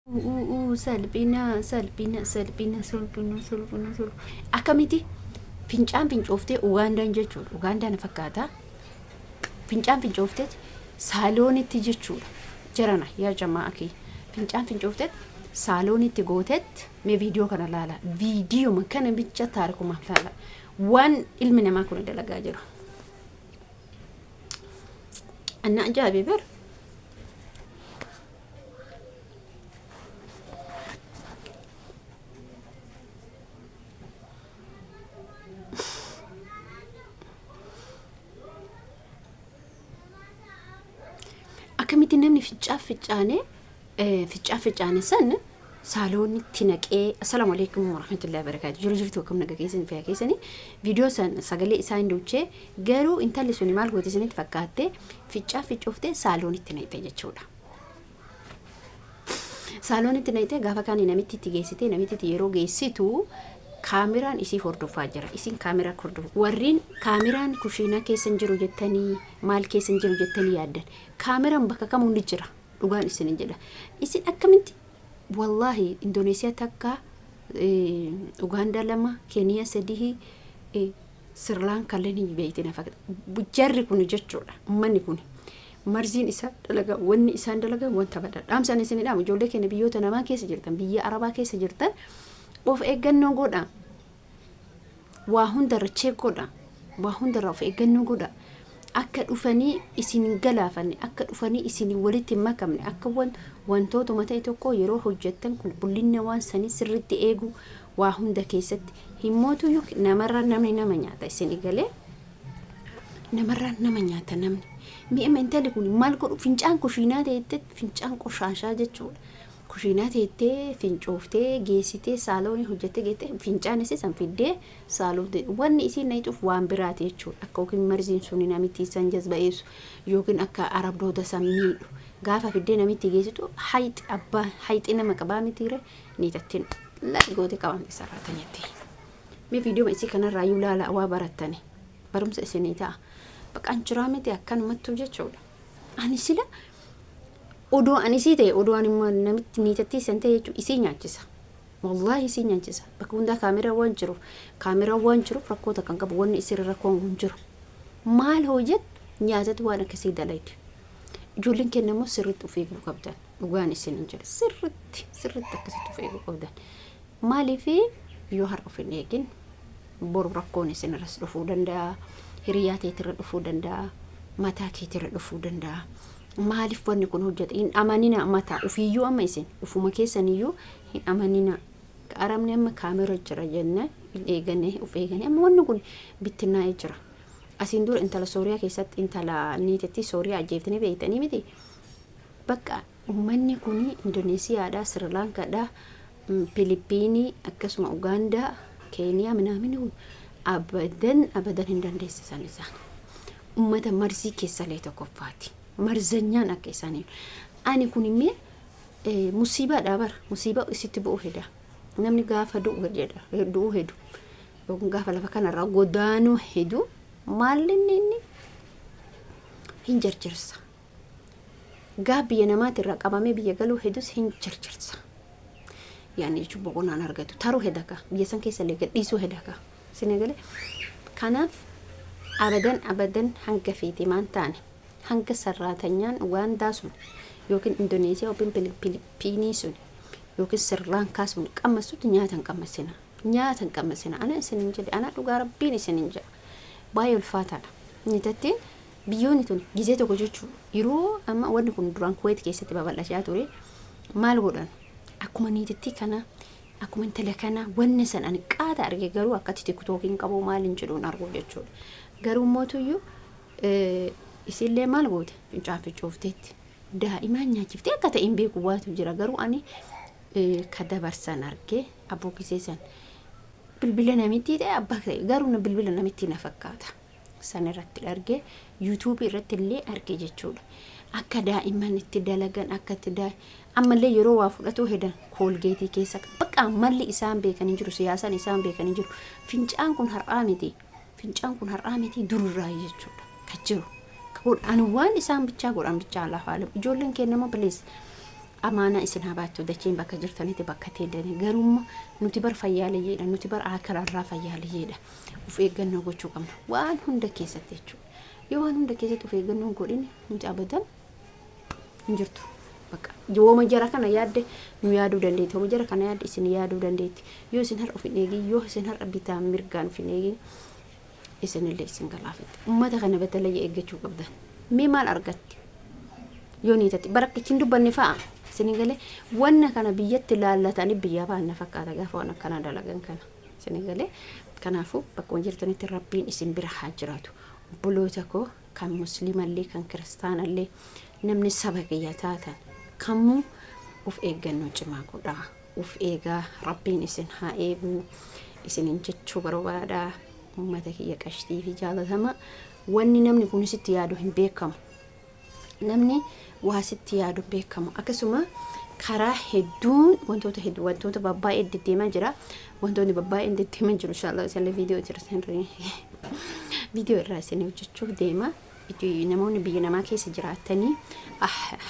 Uu salphina salphina salphina salphina salphina salphina. Akkamiti fincaan fincooftee Ugaandaan jechuudha. Ugaandaan fakkaata. Fincaan fincoofteet saaloonitti jechuudha. Jarana yaa jamaa kiyya. Fincaan fincoofteet saaloonitti gooteet mee viidiyoo kana laala. Viidiyoo kana bicha taarikumaaf laala. Waan ilmi namaa kun dalagaa jiru. Anna ajaa'ibe bara. Akkamitti namni fincaa fincaanee fincaa fincaane san saaloonitti naqee. Assalaamu alaikum warahmatullahi wabarakaatu. Jiru jirtu, akkam naga keessan, fayyaa keessanii? Viidiyoo san sagalee isaa hin duuchee, garuu intalli suni maal goote isinitti fakkaatte? Fincaa fincooftee saaloonitti naqxe jechuudha. Saaloonitti naqxee gaafa kaan namitti itti geessitee, namitti itti yeroo geessitu kaameraan isii hordofaa jira. Isin kaameraa hordofu. Warreen kaameraan kushiinaa keessa hin jiru jettanii, maal keessa hin jiru jettanii yaaddan. Kaameraan bakka kamuu ni jira. Dhugaan isin jedha. Isin akkamitti wallaahi Indoneesiyaa takka, Ugaandaa lama, Keeniyaa sadii, Sirlaankaa illee ni beekti na fakkaata. Jarri kun jechuudha. Uummanni kun marziin isaa dalagaa, wanni isaan dalagan wanta badha. Dhaamsaan isin dhaamu, ijoollee keenya biyyoota namaa keessa jirtan, biyya Arabaa keessa jirtan, of eeggannoo godha. Waa hundarra check godha. Waa hundarra of eeggannoo godha. Akka dhufanii isin hin galaafanne, akka dhufanii isin walitti hin makamne, akka wantootuma ta'e tokko yeroo hojjettan qulqullina waan sanii sirriitti eeguu waa hunda keessatti. Himmootuyyuu namarra namni nama nyaata isin galee. Namarraa nama nyaata namni. Mi'a intalli kun maal godhu, fincaan kushiinaa teettee, fincaan qoshaashaa jechuudha. Kushiinaa teettee fincooftee geessitee saaloonii hojjettee geessitee fincaan isii san fiddee saaloon wanni isiin naqxuuf waan biraati jechuudha. Akka yookiin marziin suni namitti san jazba'eessu yookiin akka arabdoota san miidhu. Gaafa fiddee namitti geessitu hayxi abbaa hayxi nama qabaa mitiire niitattiin la'i gootee qabamte sarraatanyatti. Mee viidiyoo isii kanarraa iyyuu laala, waa barattani. Barumsa isinii ta'a. Baqaan jiraa miti akkanumattuu jechuudha. Ani sila odoo ani isii ta'e, odoo ani immoo namitti niitattii san ta'e jechuudha, isii nyaachisa. Wallaahi isii nyaachisa. Bakka hundaa kaameraa waan jiruuf, kaameraa waan jiruuf rakkoo takka hin qabu, wanni isirra rakkoon hin jiru. Maal hojjettu nyaatatu waan akkasii dalaydi. Ijoolleen keenya immoo sirriitti of eeguu qabdan. Dhugaan isin hin jedha. Sirriitti sirriitti akkasitti of eeguu qabdan. Maaliif yoo har'a of hin eegin boru rakkoon isinirras dhufuu danda'a. Hiriyaa teetirra dhufuu danda'a. Mataa keetirra dhufuu danda'a. Maaliif wanni kun hojjeta? Hin amanina mataa ofiiyyuu, amma isin ufuma keessaniyyuu hin amanina. Arabni amma kaamera jira jenne hin eegane, of eegane, amma wanni kun bittinnaa'ee jira. Asiin dura intala Sooriyaa keessatti intala niitetti Sooriyaa ajjeeftanii beektanii miti. Bakka uummanni kun Indoneesiyaadha, Sirilaankaadha, Filipiinii, akkasuma Ugaandaa, Keeniyaa minaamini kun abadan abadan hin dandeessisan isaan. Uummata marzii keessallee tokkoffaati. Marzanyaan akka isaanii. Ani kun immoo musiibaadha bara. Musiibaa isitti bu'u heda. Namni gaafa du'u jedha. Du'uu hedu. Yookiin gaafa lafa kanarraa godaanuu hedu maalli inni hin jarjarsa. Gaaf biyya namaatirraa qabamee biyya galuu hedus hin jarjarsa. Yaani jechuun boqonnaan argatu. Taruu hedaka. Biyya san keessa illee gadhiisuu hedaka. Isin eegale. Kanaaf abadan abadan hanga feete maan taane, hanga sarraatanyaan Ugaandaa sun yookiin Indoneesiyaa yookiin Filipiinii sun yookiin Sirlaankaa sun qammasutti nyaata hin qammasina. Nyaata hin qammasina. Ana isin hin jedhe. Ana dhugaa rabbiin isin hin jedha. Baay'ee ulfaataadha. Nitattiin biyyoonni tun gizee tokko jechuudha. Yeroo amma wanni kun duraan Kuweet keessatti babal'achaa ture, maal godhan? Akkuma niitittii kana, akkuma intala kana wanni san ani qaata arge, garuu akkatti tiktookiin qabu maal hin jedhuun argu jechuudha. Garuu mootuyyuu isillee maal goote, fincaan fincoofteetti daa'imaan nyaachiftee akka ta'e hin beeku, waatu jira, garuu ani ka dabarsan arge abboo gisee san bilbila namittii ta'e abbaa ta'e, garuu bilbila namittii na fakkaata. San irratti arge, yuutuubii irratti illee arge jechuudha. Akka daa'imman itti dalagan, akka itti ammallee yeroo waa fudhatuu hedan koolgeetii keessa bakka malli isaan beekan hin jiru, siyaasaan isaan beekan hin jiru. Fincaan kun har'aa miti. Fincaan kun har'aa miti, dururraa jechuudha. Kan jiru. Ani waan isaan bichaa godhan bichaa lafaa. Ijoolleen keenya immoo please. Amaanaa isin haa baattu dacheen bakka jirtanitti bakka teeddanii. Garumma nuti bar fayyaaleyyeedha, nuti bar aakararraa fayyaaleyyeedha. Of eeggannoo gochuu qabna waan hunda keessatti jechuudha. Yoo waan hunda keessatti of eeggannoo hin godhin, nuti abadan hin jirtu. Bakka yooma jara kana yaadde nu yaaduu dandeetti. Yooma jara kana yaadde isin yaaduu dandeetti. Yoo isin har'a of hin eegin, yoo isin har'a bitaan mirgaan of hin eegin, isinillee isin galaafatti. Ummata kana batalayya eeggachuu qabdan. Mee maal argatti? Yoo niitatti barakkichi hin dubbanne fa'a. Isin galee wanna kana biyyatti laallatanii biyyaa ba'an na fakkaata gaafa waan akkanaa dalagan kana. Isin galee kanaafuu bakkuma jirtanitti Rabbiin isin bira haa jiraatu. Obboloota koo kan musliimallee kan kiristaanallee, namni saba kiyya taatan kamuu of eeggannoo cimaa godhaa. Of eegaa, Rabbiin isin haa eeguu isinin jechuu barbaada. Uummata kiyya qashtii fi jaalatama, wanni namni kun sitti yaadu hin beekamu. Namni waa sitti yaadu hin beekamu. Akkasuma karaa hedduun wantoota hedduu, wantoota babbaay'ee deddeemaa jira. Wantoonni babbaay'een deddeemaa jiru, inshallah isallee viidiyoo jira, viidiyoo irraa isin hojjechuuf deema. Namoonni biyya namaa keessa jiraatanii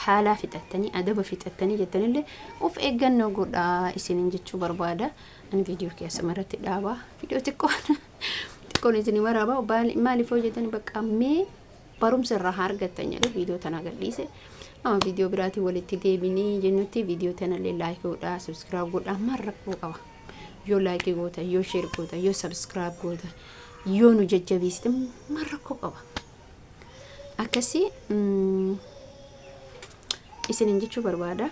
haalaa fixattanii, adaba fixattanii jettanillee of eeggannoo godhaa isiniin jechuu barbaada. Ani viidiyoo keessa irratti dhaabaa. Viidiyoo xiqqoon xiqqoon isin waraabaa maaliif hojjetanii bakka mee barumsa irraa haa argattan jedhee viidiyoo tana gadhiise. Amma viidiyoo biraatiin walitti deebinii jennutti, viidiyoo tanallee like godhaa, subscribe godhaa. Maal rakkoo qaba? Yoo like goota, yoo share goota, yoo subscribe goota, yoo nu jajjabeessite maal rakkoo qaba? Akkasii isinin jechuu barbaada.